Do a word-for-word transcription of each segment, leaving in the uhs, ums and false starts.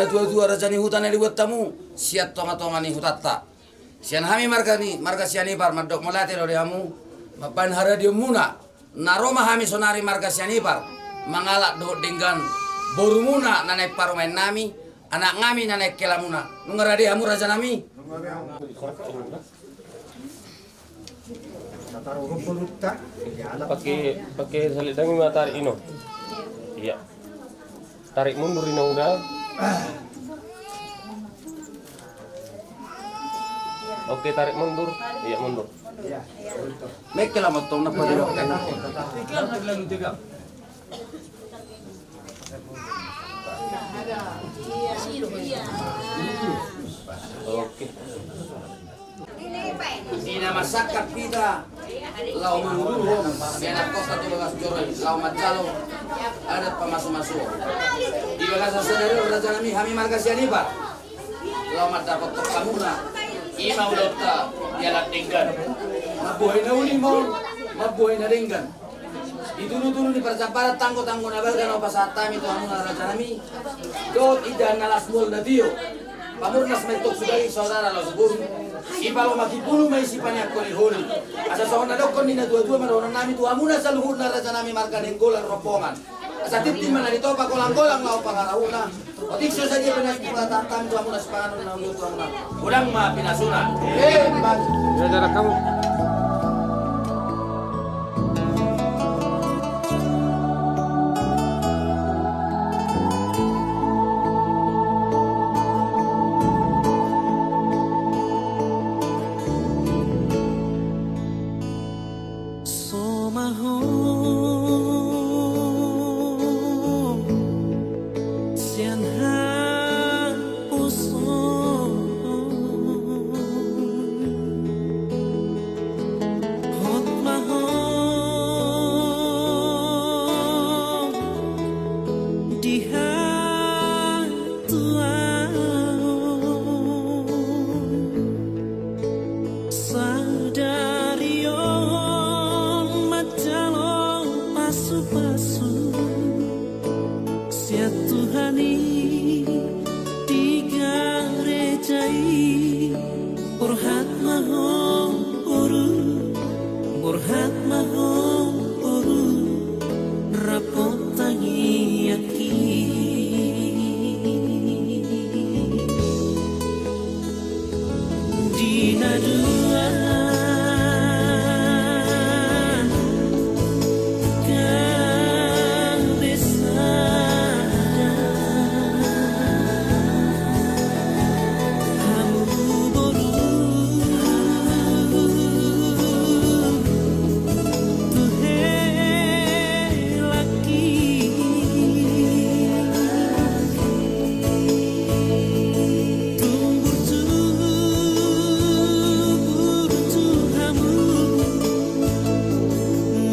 Tua-tua raja ni huta na dibuat hamu sian tonga-tonga ni hutanta. Sian hami marga ni, marga Sianipar, mandok mauliate do di hamu mambahen haradionmuna. Na ro ma hami sonari marga Sianipar mangalap dohot denggan borumuna na naeng parumaennami, anaknami na naeng helamuna. Nunga rade hamu rajanami? Pakai, pakai selendang ma tarik ino. Iya. Tarik mundur, Inang Uda. Oke, tarik mundur. Iya, mundur. Mekkel amat tong na pada. Oke. Di na mansangkap hita laho mangulurhon sian angka kota tu bagas joro i, laho manjalo adat pamasu-masu. Di bagasan sadari on rajanami, hami marga Sianipar laho mandapothon hamuna, i ma ulaonta di alat denggan. Mambuhai na uli ma on, mambuhai na denggan. Di turu-turu ni parjambaran tanggo-tanggo na balga na hupasahat hami tu hamuna rajanami, dohot indahan na las mual na tio, pamurnas ma i tong subaen saudara laos boru, sipalomak ni boru ma i sipaneang holiholi. Asa songon na dohonon ni na tua-tua ma dohononnami tu hamuna saluhutna rajanami marga Nainggolan rombongan. Asa tintin ma na di topak, golang-golang laho pangarahutna. Otik so sadia pe na hupasahat hami tu hamuna sipanganon na uli tu hamuna. Godang ma pinasuna. Eh, Pak. Ya, jarak kamu. So ma ho sian haposon, hot ma ho di hatuaon. Sadari on manjalo pasu-pasu sian Tuhan i di gareja i. Borhat ma ho boru, borhat ma ho boru, rap tangiangki. Di na dua gabe sada hamu boru tu helangki. Tumbur-tumbur tu hamu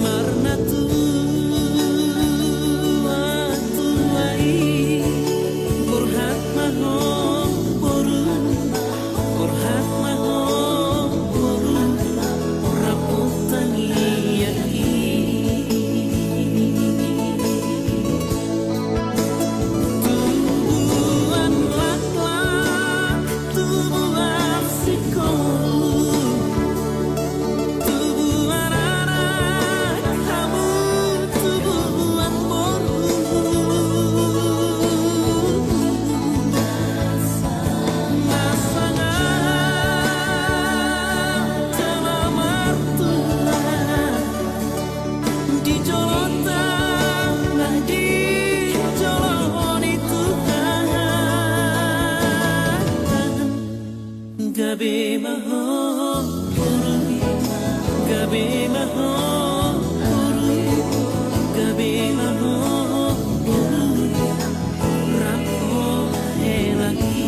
marnatua-tua i, borhat ma ho boru, borhat ma ho boru, rap tangiangki. Tubuan laklak, tubuan singkoru, tubuan anak hamu, tubuan boru. Pasangan jala martua di jolonta, nang di jolo ni Tuhan. Gabe ma ho boru, gabe ma ho boru, gabe ma ho boru, rap helangki.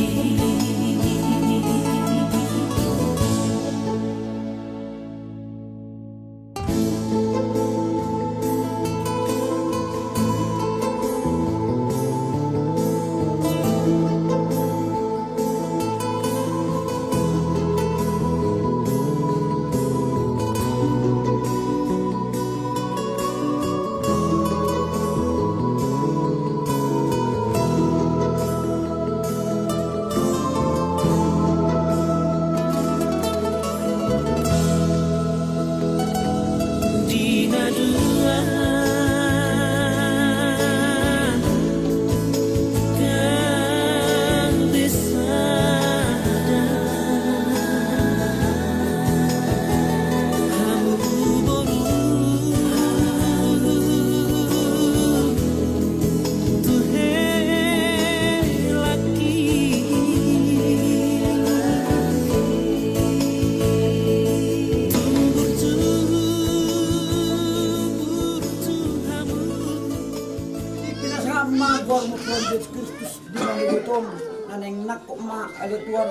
Naeng nangkok ma ale Tuhan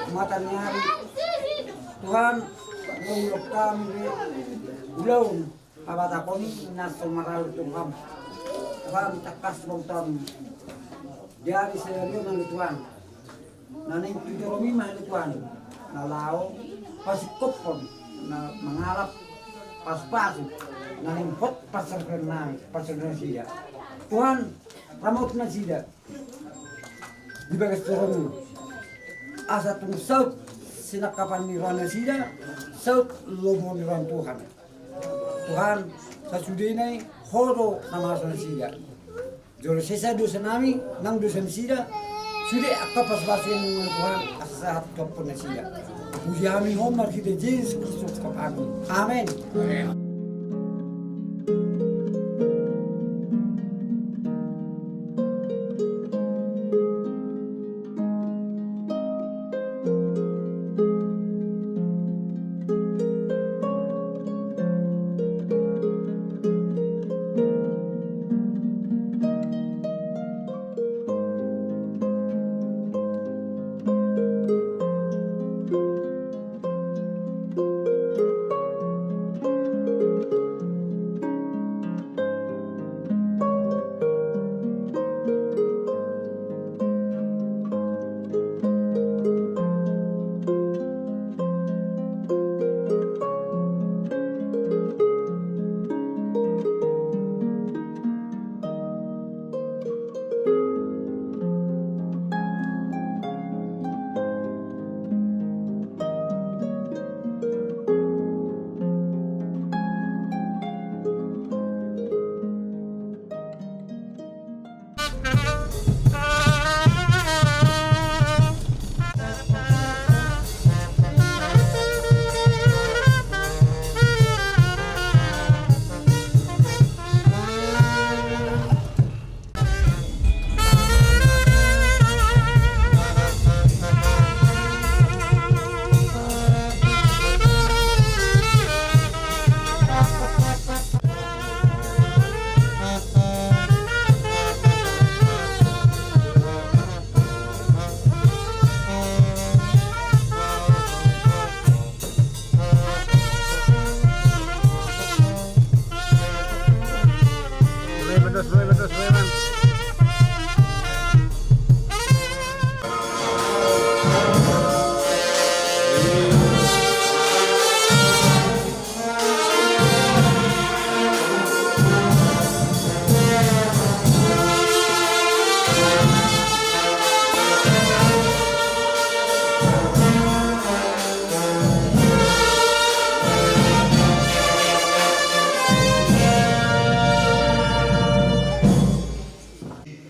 mata ni ari. Tuhan, mengulok kami be ulaon habatahon i na so maralu tu Ham. Tuhan, tangkas ma hutaon di ari sadari on ale Tuhan. Na naeng tu jolomi ma ale Tuhan na laho pasingkophon na mangalap pasupasu na naeng hot parsaripeon nami parsaripeon nasida. Tuhan, ramoti nasida di bagas joroM asa tung saut sinangkapan ni roha nasida, saut lomo ni roha Tuhan. Tuhan, sasudena i Ho do na mangasuhon nasida. Jolo sesa dosa nami nang dosa nasida, sude angka pasupasu i nang Tuhan asa sahat tu ampun nasida. Puji hami Ho marhite Jesus Kristus Tuhan kami. Amen.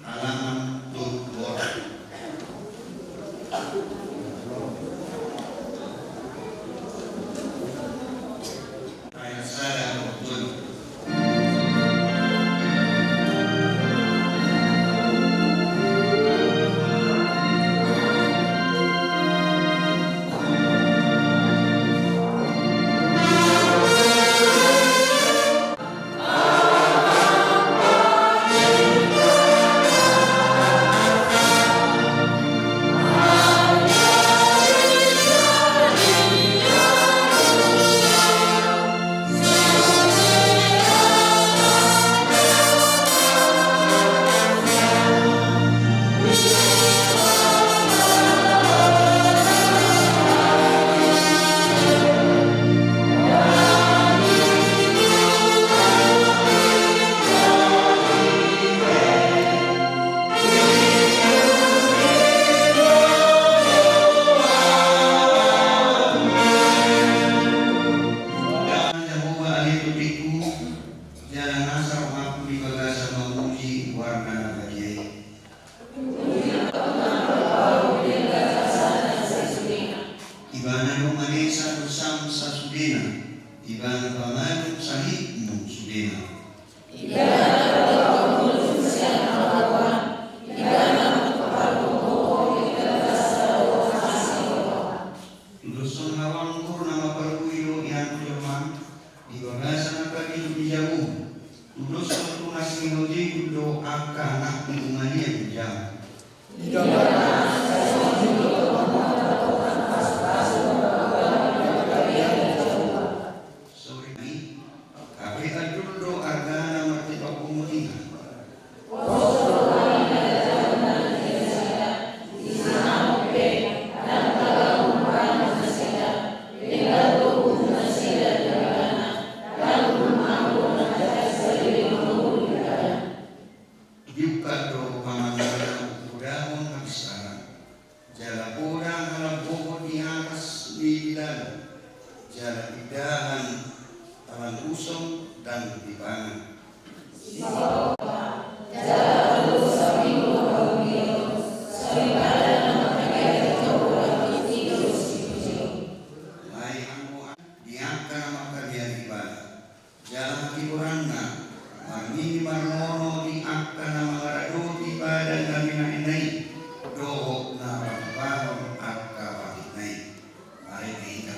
Halaman dua puluh dua. Ayat sada dua puluh. Jahowa ale tondingku, jala nasa rohangku di bagasan mamuji goarna na badia i. Ibana do manesa dosam sasudena, Ibana pamalum sahitmu sudena. Ibana na mangoloi sian hamagoan, Ibana na manghaholongi hita. Tudoshon hamu anggur na maparbue do i, anggur jolma, di bagasan angka biduk ni jabu. Tudoshon tu na singihol jejun do angka anakmu umalian di jabu. Ibana jala indahan talan usong dan dipangan. Mai anggo di angka na mangkabiari bala. Jala hatigoranna, marnini marnono di angka na mangaradoti badan na binahenna i, dohot na manumbanghon angka patikna i. Mari hita.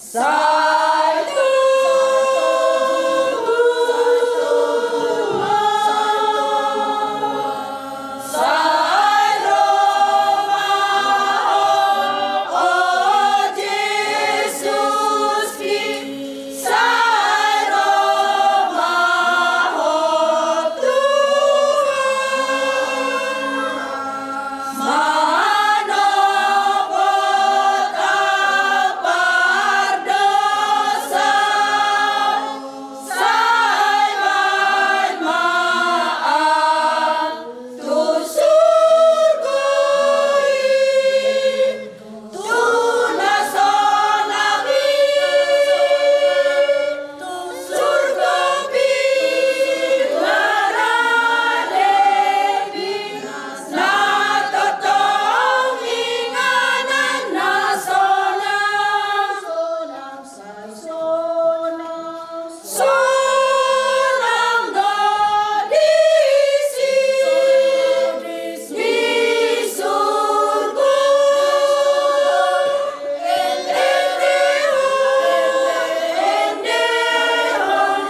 Sai tubu, sai ro ma Ho, o Jesus Kristus, sai ro ma Ho Tuhan. Manopot au pardosa, sai baen ma au tu surgo i. Tu na sonang i, tu surgo pinarade, na tongtong inganan na sonang, sonang, sonang. Sonang do disi di surgo. Endehon, endehon,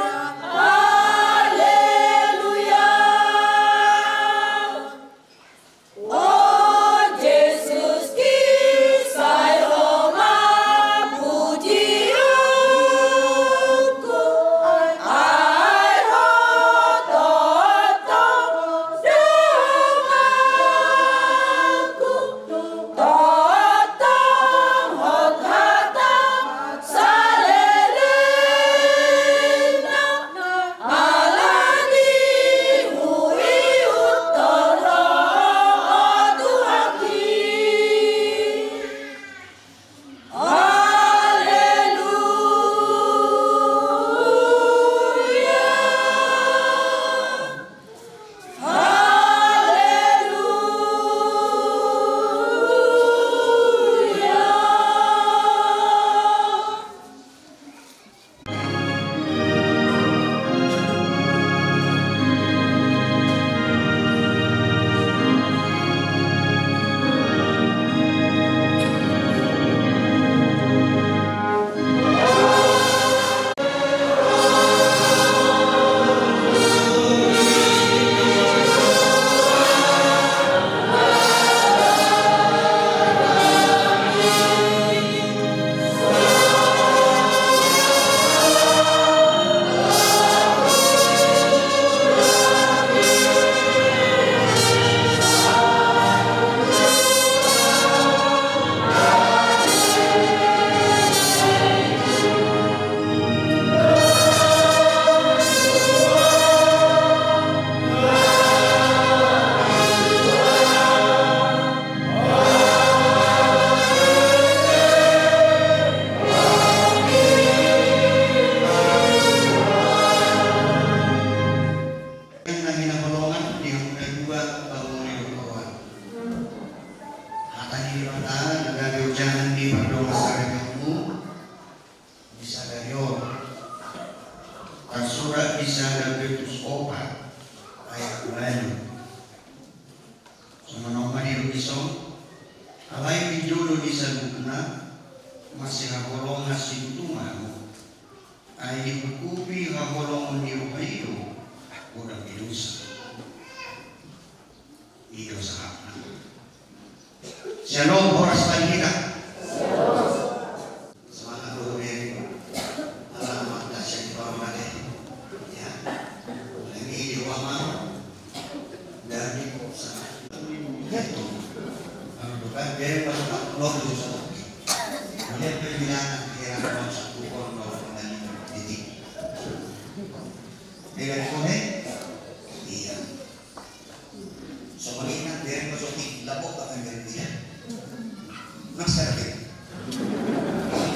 haleluya. O Jesus Kristus, sai ro ma pujionku, ai Ho tongtong donganku, tongtong hot hata saleleng. Ala ni huihuthon Ho, o Tuhanki. Haleluya. Haleluya. Na hinaholongan di hamuna dua pangoli dohot roha. Hata ni Debata na gabe ojahan ni pardongansaripeonmu, di sadari on tarsurat di sada Petrus opat ayat ualu. Songon on ma didok dison: Alai di jolo ni saluhutna masihaholongan situtu ma hamu. Ai diuhupi haholongon ni roha i do godang ni dosa. I do sahatna. Syalom, horas ma di hita. Semangat, Bro, ya. Ala ma na sian di parona de. Ya. Mulai ni di ruang ma. Dari kok sana. Ya, tuh. Kalau bukan, dia masuk, masuk, masuk. Melihat perbilangan, dia masuk, bukan, masuk, masuk. Jadi, dia dari kone? Iya. Songon i nang bereng ma sotik, lambok bahkan bereng, tidak? Maksa bereng.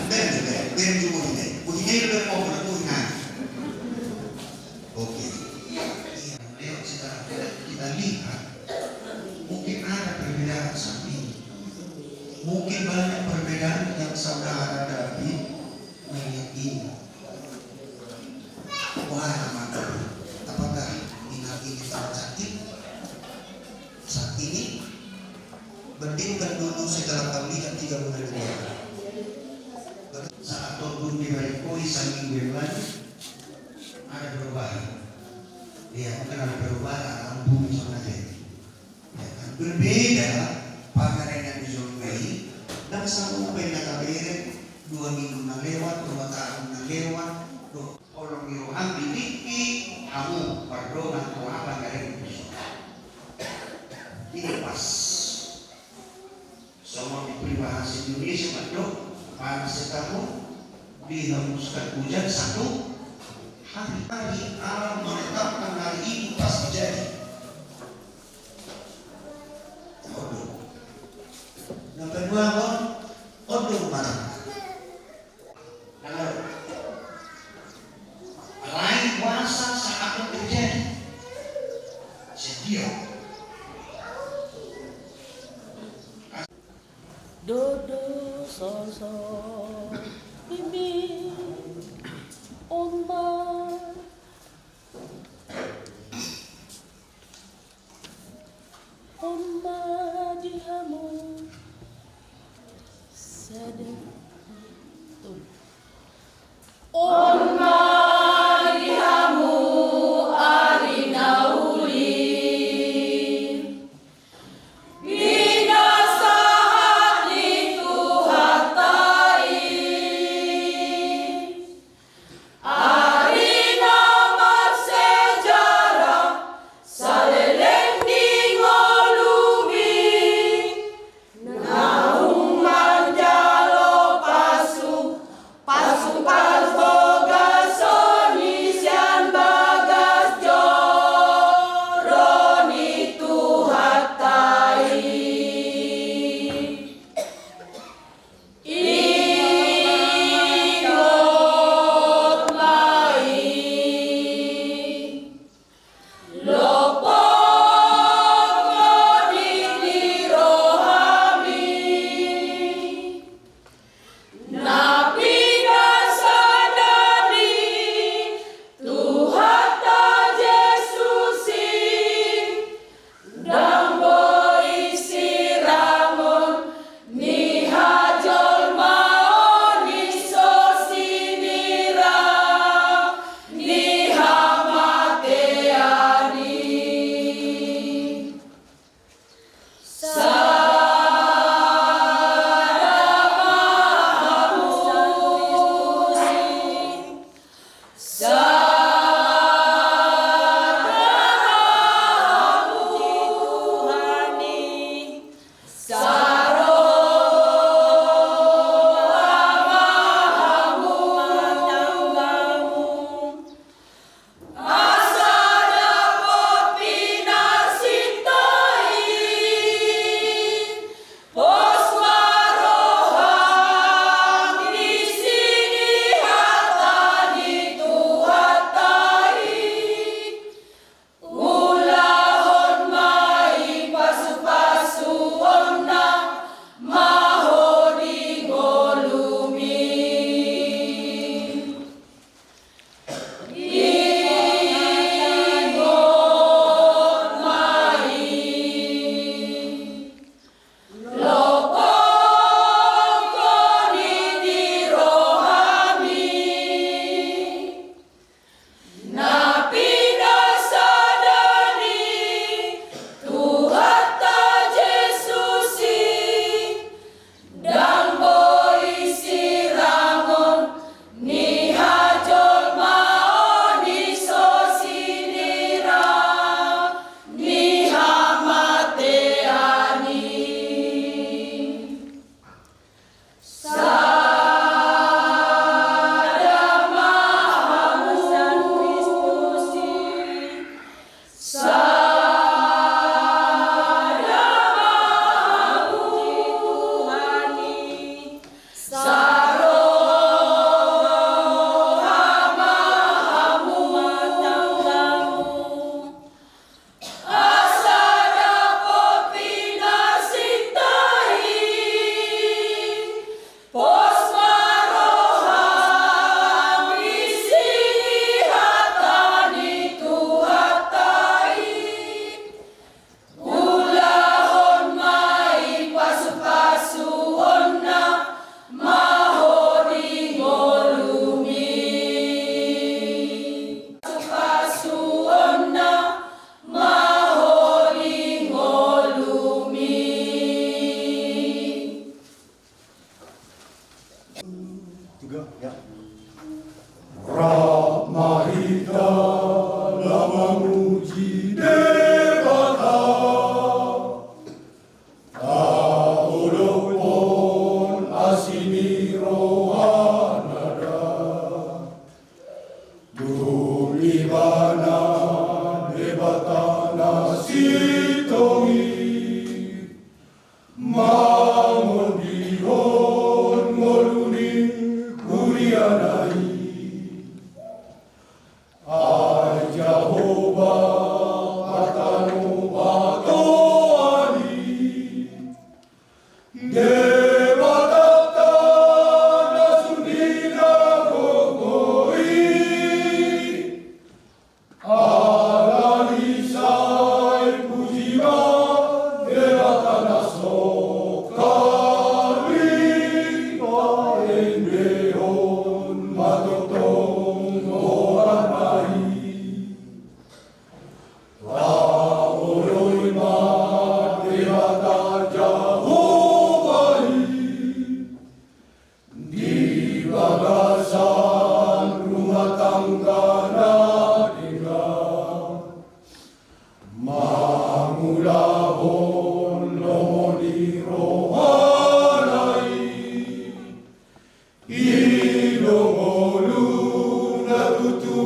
Bereng jo, bereng, bereng jo, bereng. Bereng jo, bereng, bereng. Oke. Iya, lewat sejarah kita, kita lihat, mungkin ada perbedaan saat ini. Mungkin banyak perbedaan yang saudara hadapi meyakini. Wah, mantap. Apakah inang ini telah sakit saat ini? Bandingkan dulu setelah kau lihat tiga bulan di belakang. Saat kau Saminggu yang lalu ada perubahan. Ya, mungkin ada perubahan, ada ampun, sama aja. Ya kan? Berbeda pangarangan di Jolmai, dan sama apa yang kata bere, dua minggu na lewat, dua tahun na lewat, dua, holong ni roham di tingki, hamu, pardongan, roha pangarangan. Ini pas. Songon di peribahasa Indonesia mandok, panas setahun, dihembuskan hujan satu hari. Hari Allah menetapkan hari itu pasti jadi. Nah, odong. Nomor dua, odong, odong barang. Alai kuasa saat terjadi. Setia. Dodo sosok ini, Oma. Rap ma hita na mamuji Debata, taolophon asi ni rohana da. Dung Ibana Debata na sintong i, mangondihon ngolu ni huriana i. Ai Jahowa, patano patoan i, Debatanta na sundina gogo i. Alani i sai puji ma Debata na songkap i, paendehon ma tongtong goarna i. Taoloi ma Debata Jahowa i, di bagasan rumah tangga na denggan, mangulahon lomo ni rohana i, i do ngolu na tutu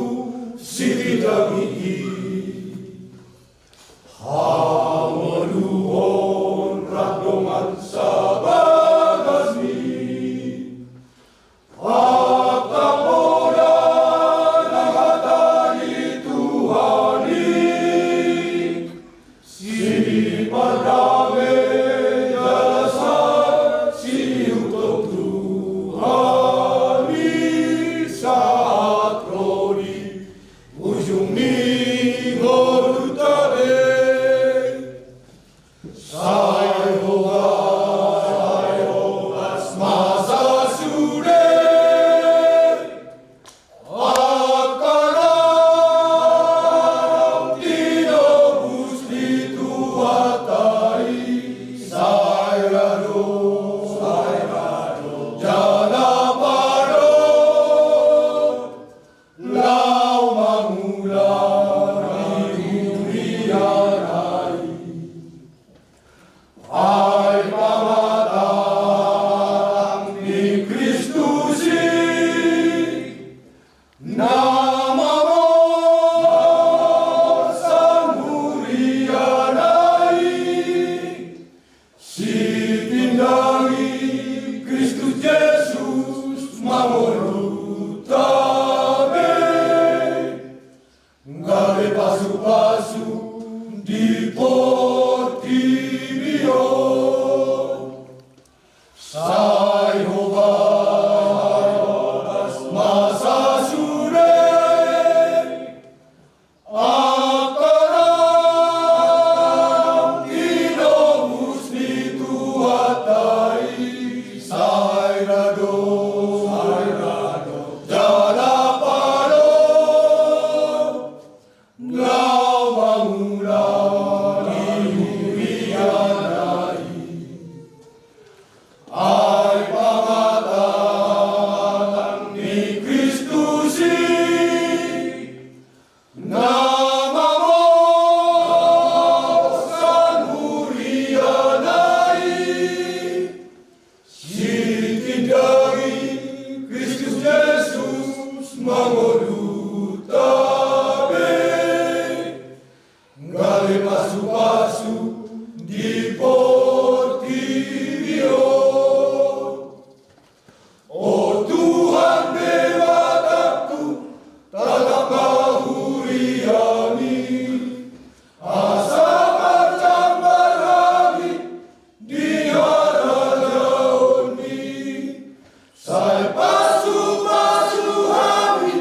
sitindangi i. Hangoluhon rap dongan sabagas ni angka poda na hatani Tuhan i, sipardame jala sisihuthon Tuhan i sahat ro di ujung ni ngolunta be. Sai hoba, sai hoba, masa sude angka na tinobus ni Tuhanta i, sai ra do, sai ra do jala padot laho mangula di huriana i. Ai pamatang ni Kristus i, na mamorsan huriana i, sitindangi Kristus Jesus ma ngolunta be. Gabe pasupasu di portibi on. Sai hoba, sai hoba, masa sude angka na tinobus ni Tuhanta i, sai ra do, sai ra do jala padot laho mangula di huriana i. Ai pamatang ni Kristus i, na mamorsan huriana i, sitindangi Kristus Jesus ma ngolunta be. Gabe pasupasu di portibi on. O Tuhan Debatangku, tatap ma huriaMi, asa marjambar hami di harajaonMi. Sai pasupasu hami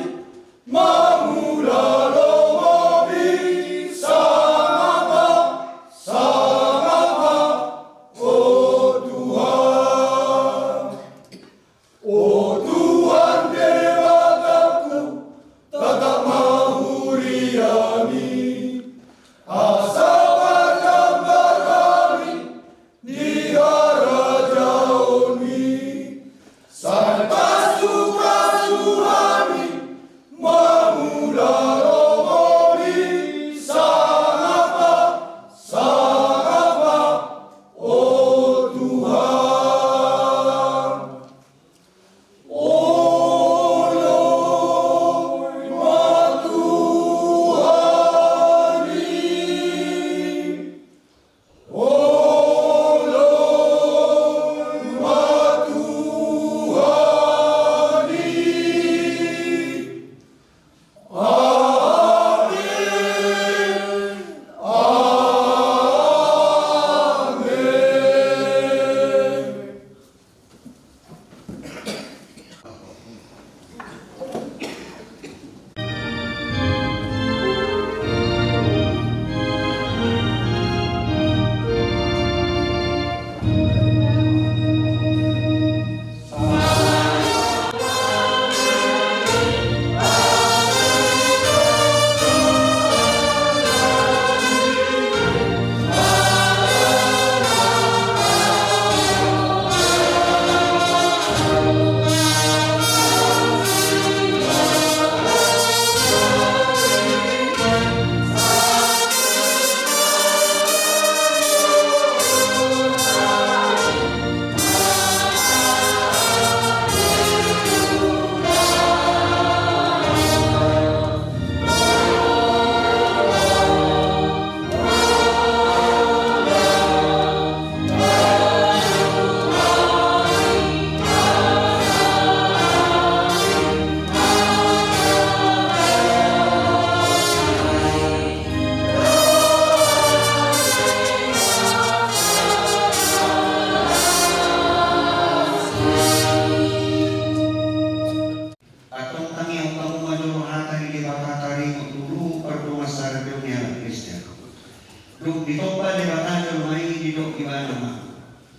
Dung ditompa Debata jolma i, didok Ibana ma: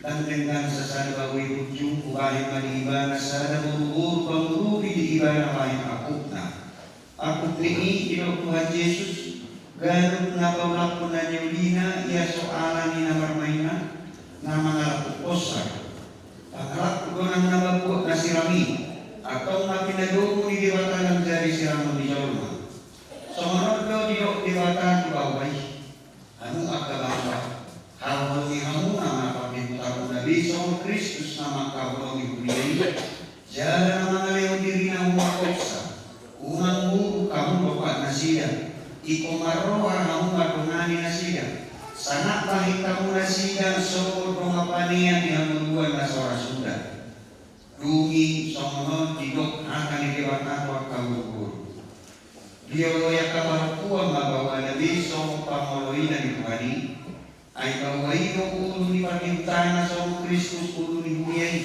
Ndang denggan sasada baoa i punjung, hubahen ma di ibana sada boruboru pangurupi di ibana bahen apukna. Apuk ni i, didok Tuhan Jesus, ganup na paulakhon na niulina, ia so ala ni na marmaina, na mangalap hukhonsa. Pangalap do nang na mambuat na siram i, antong na pinadomu ni Debata ndang jadi siramon ni jolma. Songon on do didok Debata tu baoa i: Hamu angka baoa, haholongi hamu ma pangihutamuna be songon Kristus na mangkaholongi huria i, jala na mangalehon dirina huhonsa, unang muruk hamu dompak nasida, ingkon marroha hamu mandongani nasida, sangap bahen hamu nasida songon dongan panean di hangoluan na so ra suda. Dung i songon on didok hata ni Debata tu angka boruboru: Dioloi angka parompuan ma baoana be songon pangoloina ni Tuhan i, ai baoa i do ulu ni pangihutana songon Kristus ulu ni huria i.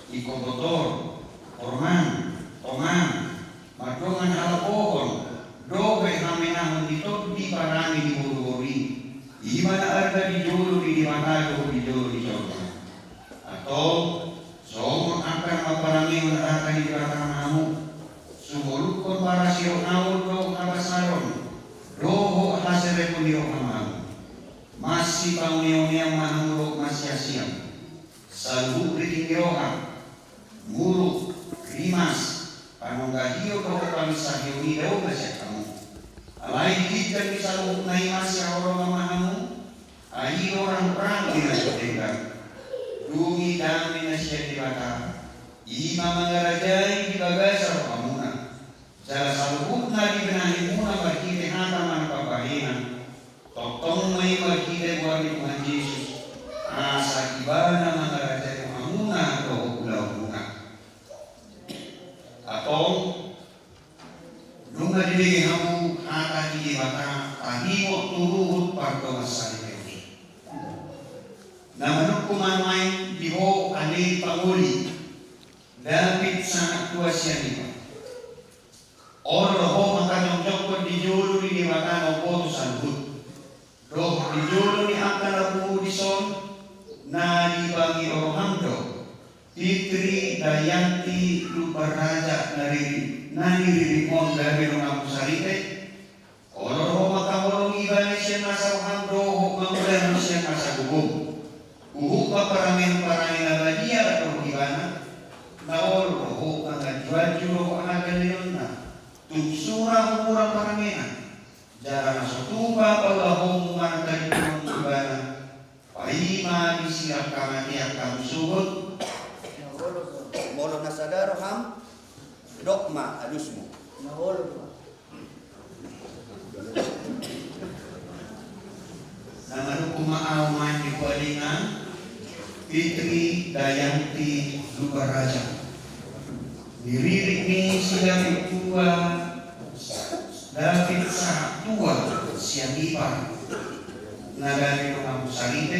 Ingkon botor, horman, tongan, mardongan halapohon, dohot hamenahon ni tondi parange ni boruboru i. I ma na arga di jolo ni Debata dohot di jolo ni jolma. Antong, songon angka na mamparangehon hata ni Debata ma hamu, sumolukhon parasirohaon dohot habasaron, dohot haserepon ni roha ma hamu. Masipaoneonean ma hamu dohot masiasian. Saluhut riting ni roha, muruk, rimas, panonggahion dohot panginsahion i dao ma sian hamu. Alai di ginjang ni saluhutna i masihaholongan ma hamu. Ai i do ranggukrangguk ni na so denggan. Dung i dame na sian Debata, i ma mangarajai di bagasan rohamuna. Jala saluhutna dibenahi muna marhite hata manang pambahenan, tongtong ma i marhite goar ni Tuhan Jesus, asa Ibana mangarajai rohamuna dohot ulaonmuna. Antong, nunga dibege hamu hata ni Debata, taringot tu ruhut pardongansaripeon i. Na manungkun ma nuaeng di ho ale pangoli, dapit sahat tua sian iba. Olo do ho mangkajongjongkon di jolo ni Debata na umboto saluhut, dohot di jolo ni angka na pungu dison, na dipangido roham do Fitri Dayanti Lumban Raja na riri, na niririm on gabe donganmu saripe. Olo do ho mangkaholongi ibana sian nasa roham dohot mangulahon sian nasa gogom. Huhut ma parangeon parange na badia dohot ibana, na olo do ho manganjuanju dohot hagaleonna, tung sura humurang parangena. Jala na so tupa paulahonmu manang tadingkononmu ibana, paima di sirang hamatean hamu sogot. Molo na sada roham, dok ma alusmu. Na olo do. Na manungkun ma ahu nuaeng di ho ale Fitri Dayanti Lumban Raja. Niririk ni si Dapit tua, Dapit sahat tua sian iba, na gabe donganmu saripe.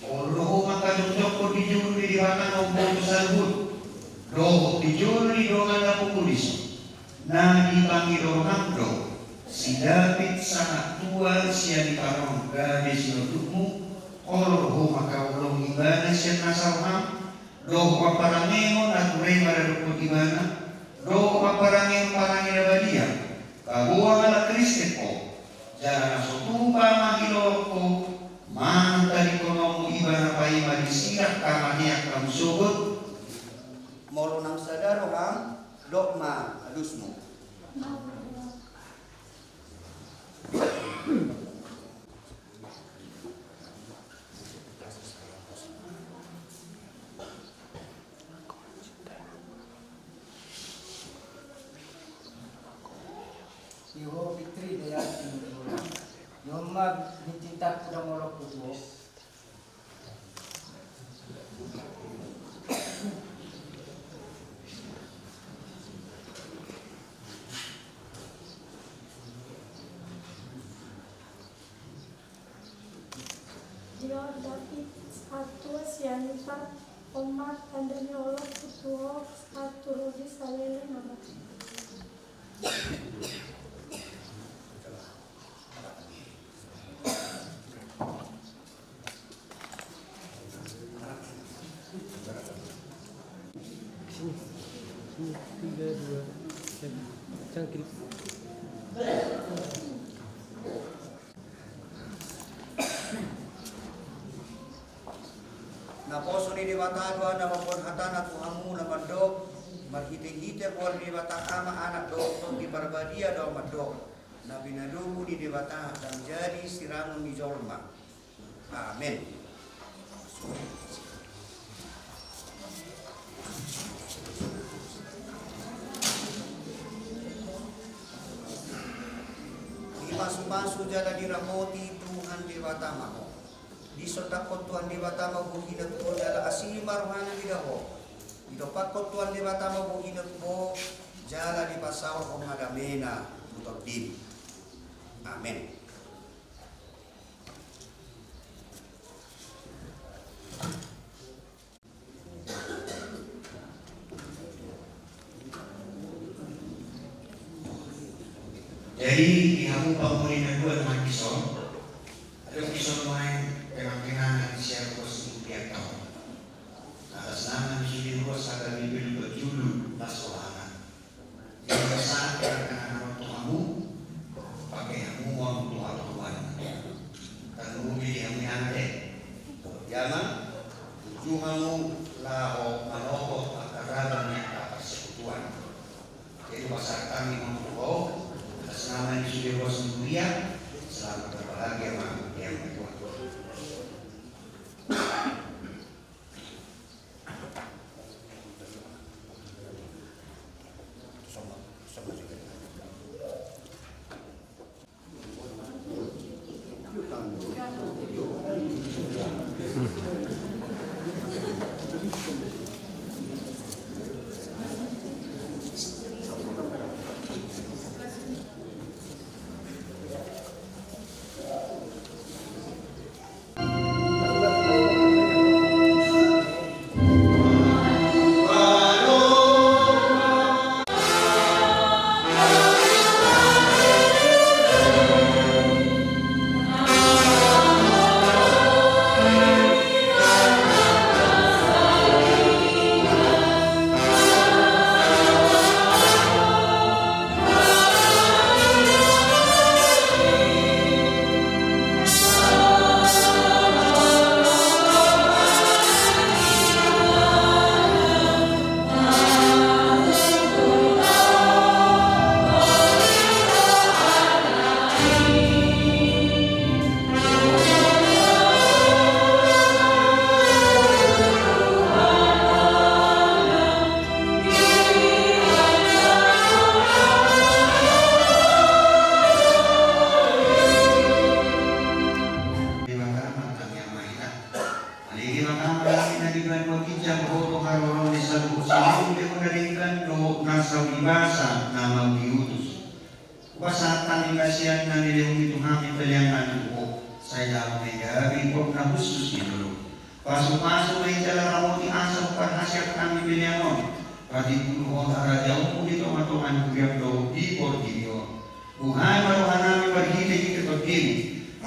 Olo do ho mangkajongjongkon di jolo ni Debata na umboto saluhut, dohot di jolo ni dongan na pungu dison. Na dipangido roham do si Dapit sahat tua sian iba on gabe sinondukmu. Olo do ho mangkaholongi ibana sian nasa roham, dohot mamparangehon na ture maradophon ibana, dohot mamparangehon parange na badia. Paboa halak Kristen ho, jala na so tupa mangilolong ho manang tadingkononmu ibana paima di sirang hamatean hamu sogot. Molo na sada roham, dok ma alusmu. Di ho Fitri Dayanti Lumban Raja. Di ho ma bintinta, ndang olo hutuo. Di ho Dapit sahat tua sian iba on ma tanda ni olo hutuo sahat tu rodi saleleng abad. Tiga, dua, satu. Cangkrik. Naposo ni Debata do na mamboan hatana tu hamu na mandok, marhitehite goar ni Debata Ama, Anak dohot Tondi Parbadia do mandok, na pinadomu ni Debata ndang jadi sirangon ni jolma. Amen. Dipasupasu jala diramoti Tuhan Debata ma ho. Disondangkon Tuhan Debata ma bohina tu ho jala asi ma rohana mida ho. Didompakkon Tuhan Debata ma bohina tu ho jala dipasaorhon ma damena tu tondim. Amen. Jadi, di hamu pangoli na dua na mandok dison, adong dison nuaeng penampilan na sian ruas ni kuliah tau. Atas nama ni sude ruas hata bibir berjulu las rohana. Jadi, saat kita akan nonton hamu, pakai hamu uang tua tuan. Tanggung di hamu yang ada. Jama, tuju hamu laho manogot angka ragam ni angka parsekutuan. Jadi, pasahat hami hamu tu ho, atas nama ni sude ruas ni kuliah, selamat berbahagia ma di hamu tuan. Debata ma tangiang ma hita. Ale Debata ma tangiang na di banua ginjang, ho do haroro ni saluhut sinude, ho na denggan dohot na saur ni basa na mau diutus. Hupasahat hami hasian na nilehonMi tu hami pelean nami tu Ho, sai laho na gabe gok na hushus di lolom. Pasupasu ma i jala ramoti asa huparhaseang hami pelean on. Patimbul Ho harajaonMu di tongatonga ni huriaM dohot di portibi on. Buhai ma roha nami marhitehite TondiMu,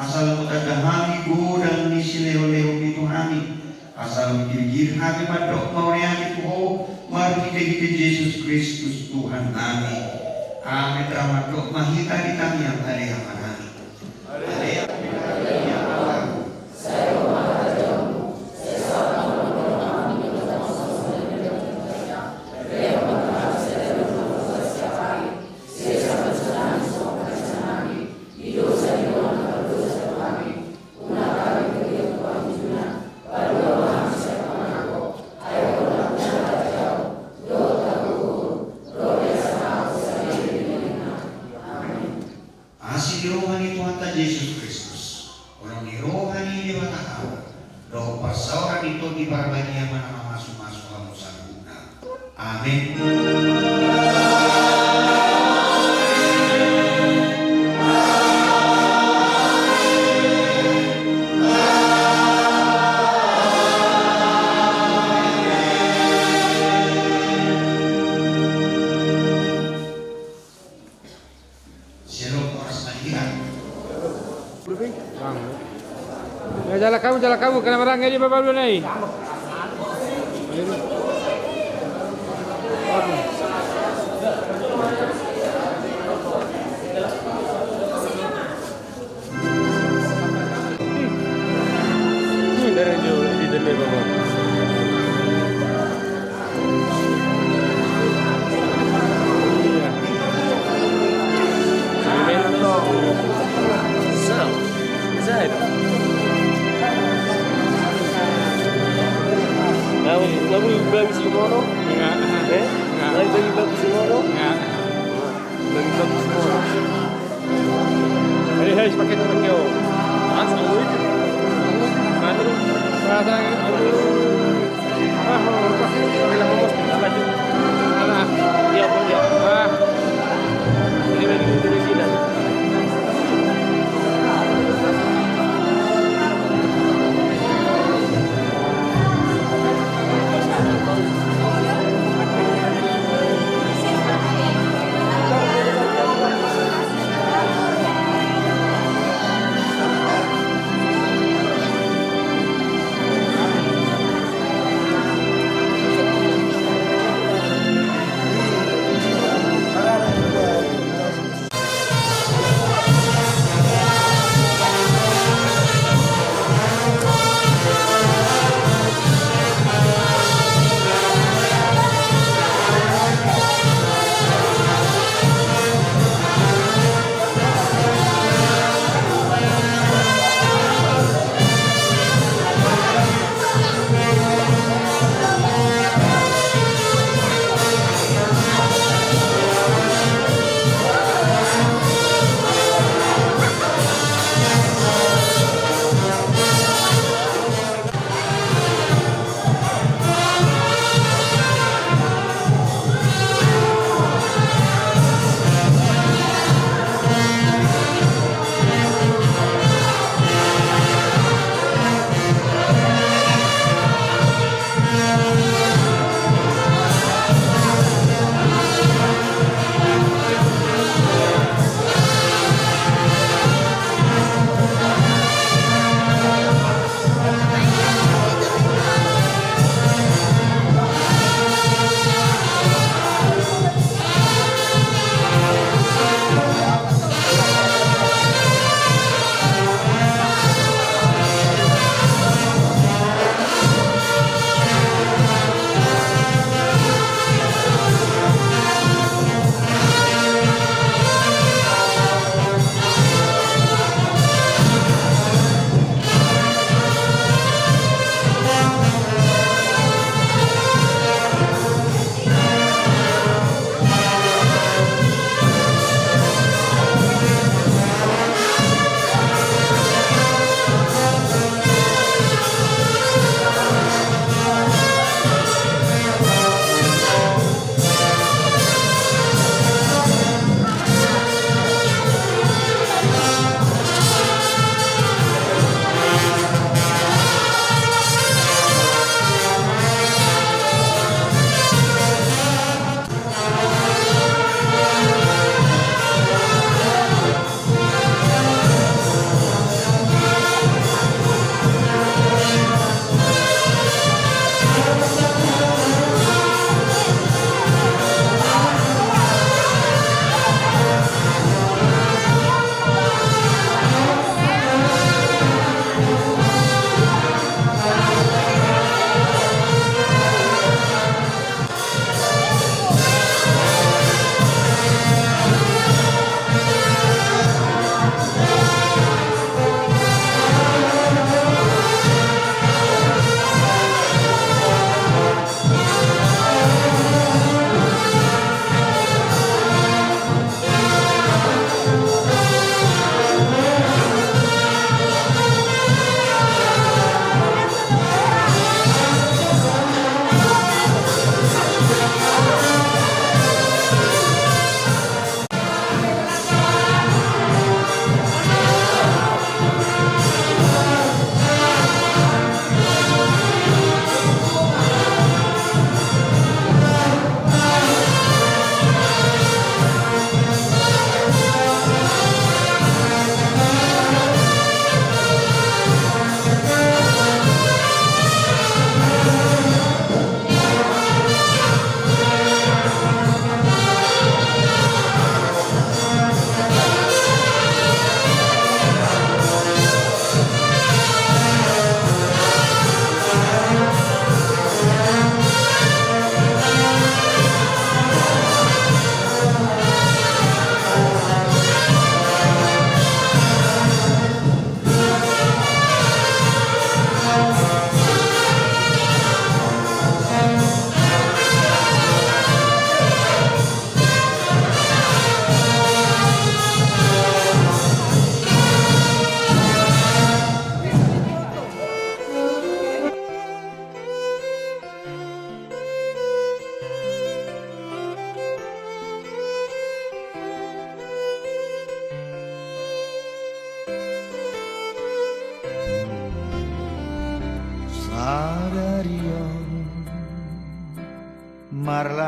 asa lam tanda hami godang ni silehonlehonMi tu hami. Asa lam girgir hami mandok mauliate tu Ho marhitehite Jesus Kristus Tuhan nami. Amen. Ra mandok ma hita di tangiang Ale Ama nami. Asi ni roha ni Tuhanta Jesus Kristus, holong ni roha ni Debata Ama, dohot parsaoran ni Tondi Parbadia ma na mamasumasu hamu saluhutna. Amen. Shalom, horas ma di hita. Bang. Ya, jalan kamu, jalan kamu, kena barang, jadi bapak dulu nih. Aduh.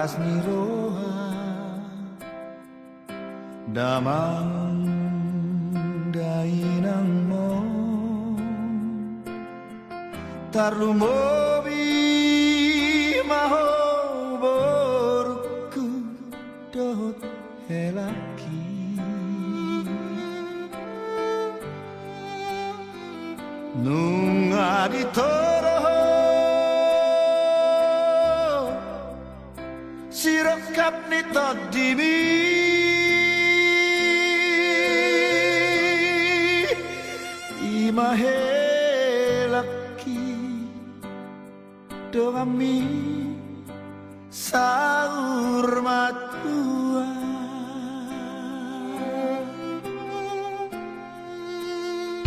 Las ni roha damang dainang ma, tarlumobi ma ho borungku dohot helangki. Nunga ditoro ho sirongkap ni tondimi, i ma helangki donganmi saur matua.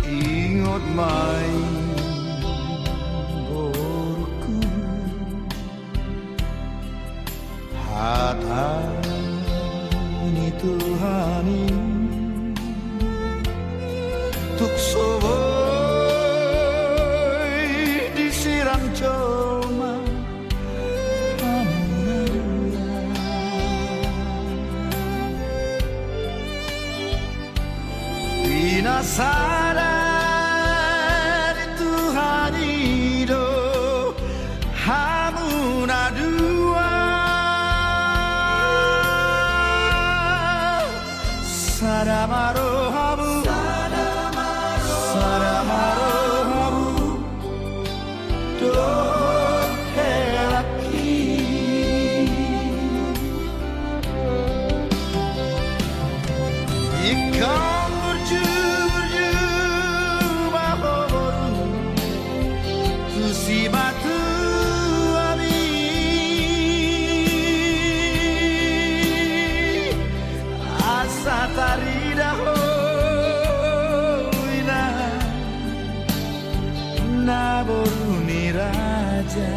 Ingot ma i borungku, hata ni Tuhan i, tung so boi disirang jolma hamu na dua. Di na sada ni Tuhan i do hamu na dua. Sada ma rohamu, sada ma rohamu dohot helangki. Ingkon burju-burju ma ho boru tu simatuami, asa tarida ho inang na boru ni raja.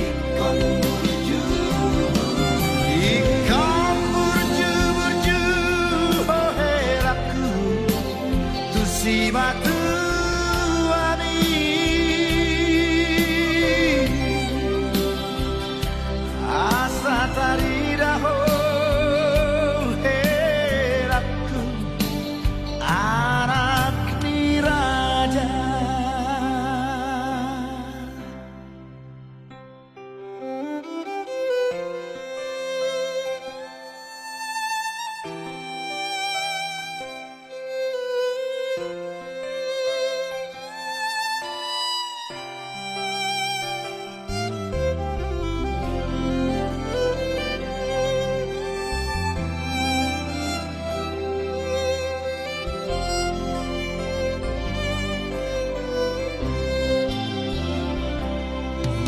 Ingkon burju, ingkon burju-burju ho helangku tu simatuami, asa tarida ho helangku anak ni raja.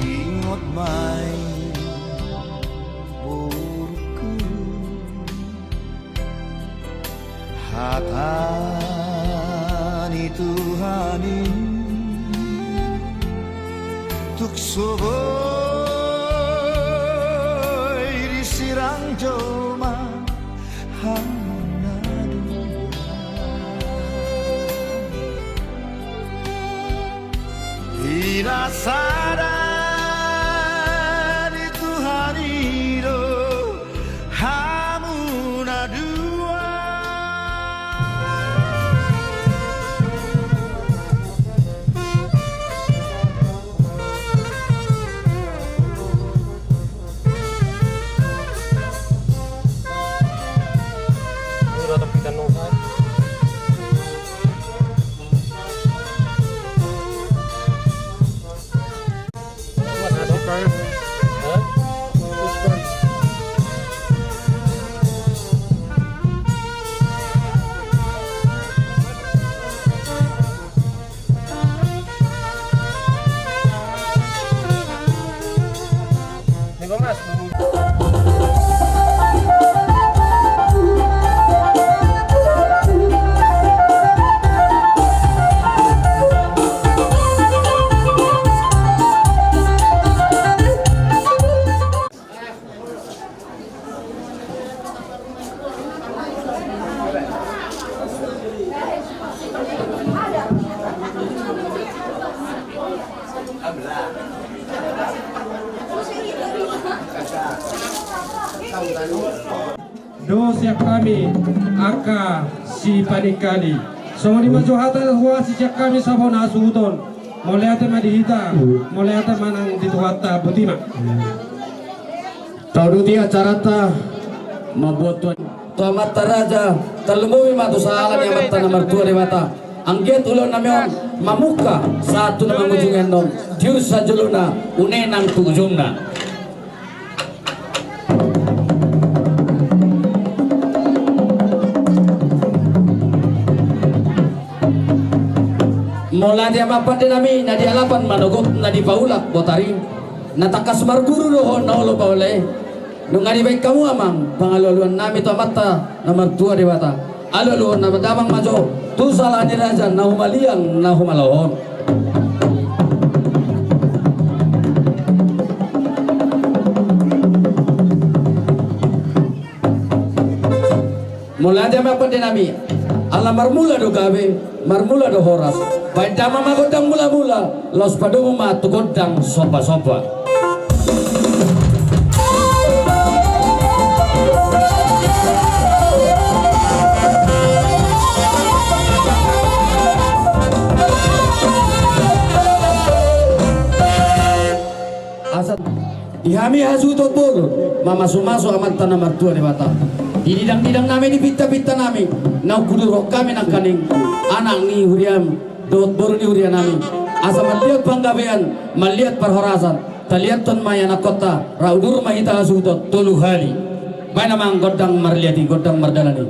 Ingot ma i borungku, hata ni Tuhan i, tung so boi disirang jolma hamu na dua. Di na sada ni Tuhan i do hamu na dua. Do sian hami angka sipaningkali. Songon i ma jo hata huasi sian hami sabona hasuhuton. Mauliate ma di hita, mauliate ma nang di Tuhanta, boti ma. Tauduti acaranta mambuat tuan. Tu amanta raja, tarlumobi ma tu sahala ni amanta na martua Debata. Anggiat ulaon nami on mamungka sahat tu na mangujungi annon, tiur sajolona, une nang tu ujungna. Mauliate ma pande nami, na di alapan manogot, na di paulak botari, na tangkas marguru do ho na olo paulae. Nunga dibaen hamu amang, pangalualuan nami tu amanta na martua Debata. Alualuhon na damang ma jo tu sahala ni raja na humaliang na humalaho on. Mauliate ma pande nami, ala marmula do gabe, marmula do horas. Baen damang ma gondang mulamula, laos padomu ma tu gondang sombasomba. Asa di hami hasuhuton boru mamasumasu amanta na martua Debata. Di didangdidang nami, di pintapinta nami, naung hudurhon hami nangkaning anak ni huriam dohot boru ni huria nami. Asa mangaliat panggabean, mangaliat parhorasan, taliathon ma i anakkonta, ra udur ma hita hasuhuton tolu hali. Baen amang gondang marliat i, gondang mardalan i.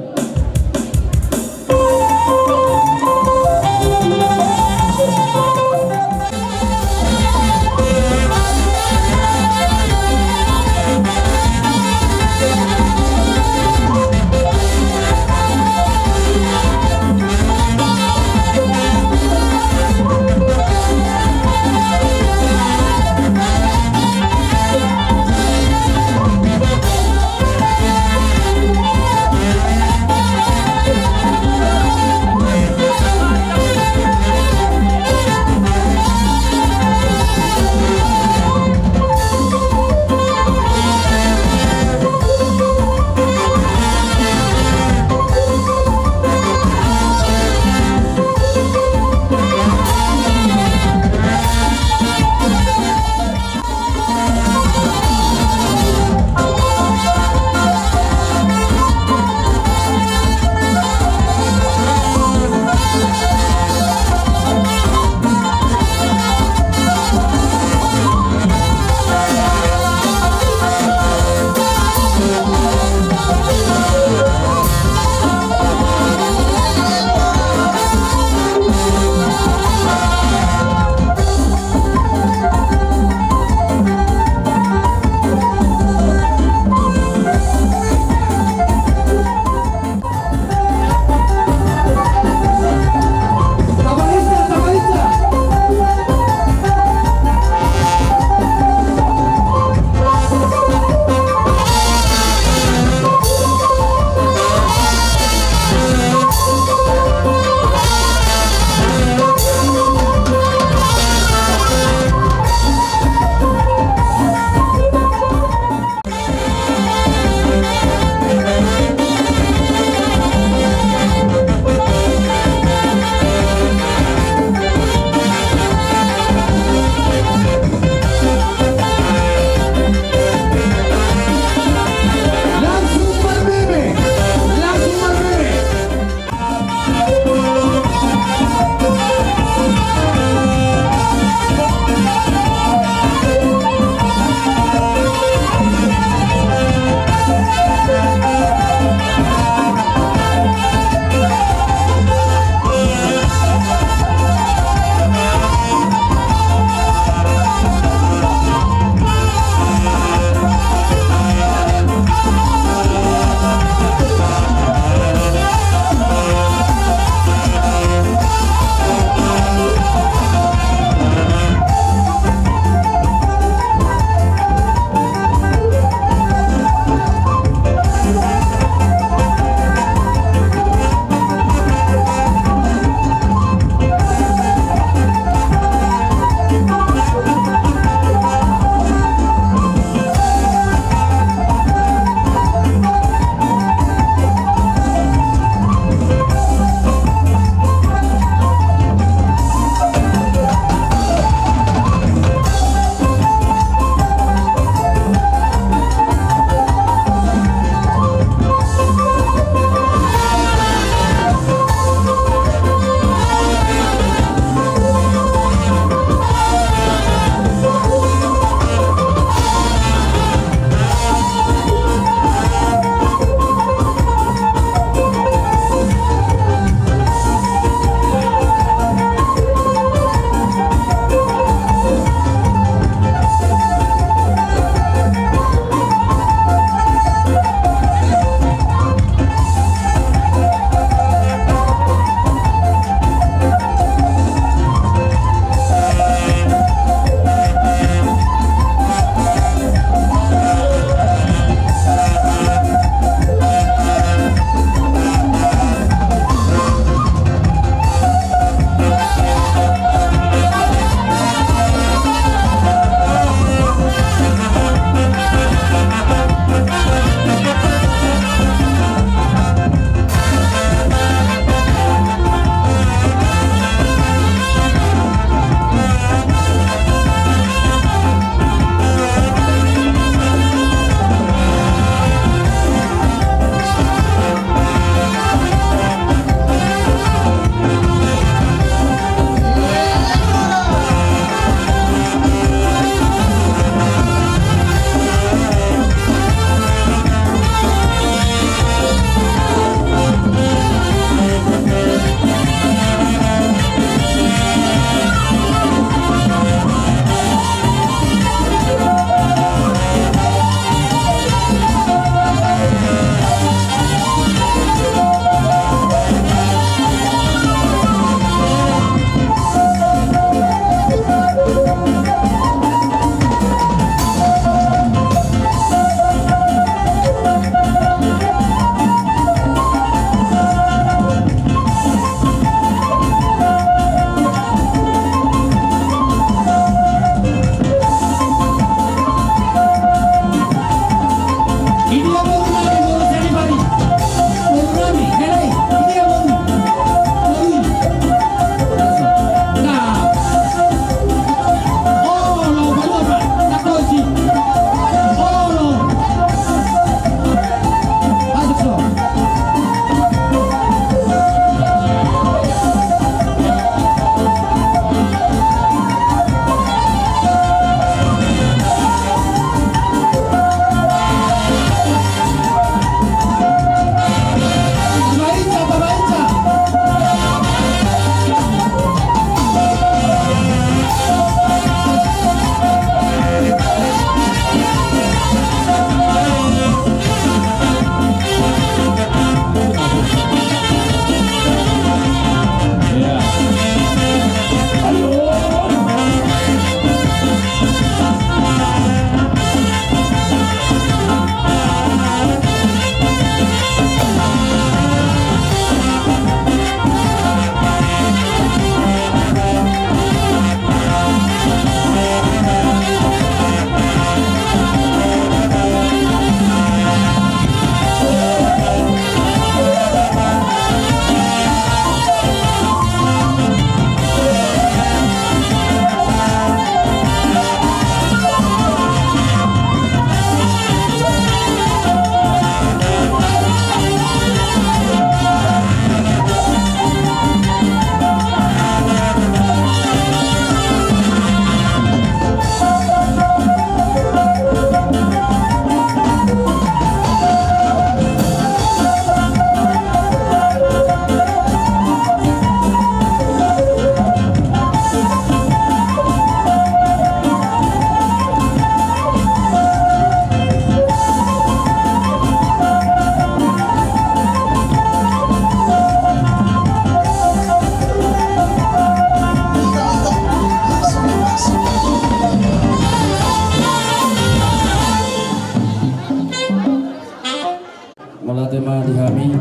Mauliate ma di hami,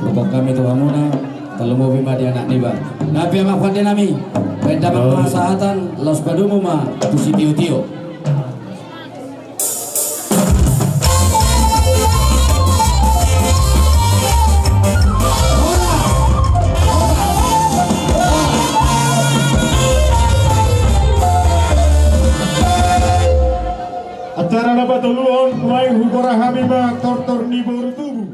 rupok hami tu hamuna, tarlumobi ma di anak niba. Nunga pe amang pande nami, baen damang ma sahatan, laos padomu ma tu sitiotio. Acara na patoluhon, nuaeng hugora hami ma tortor ni boru tubu.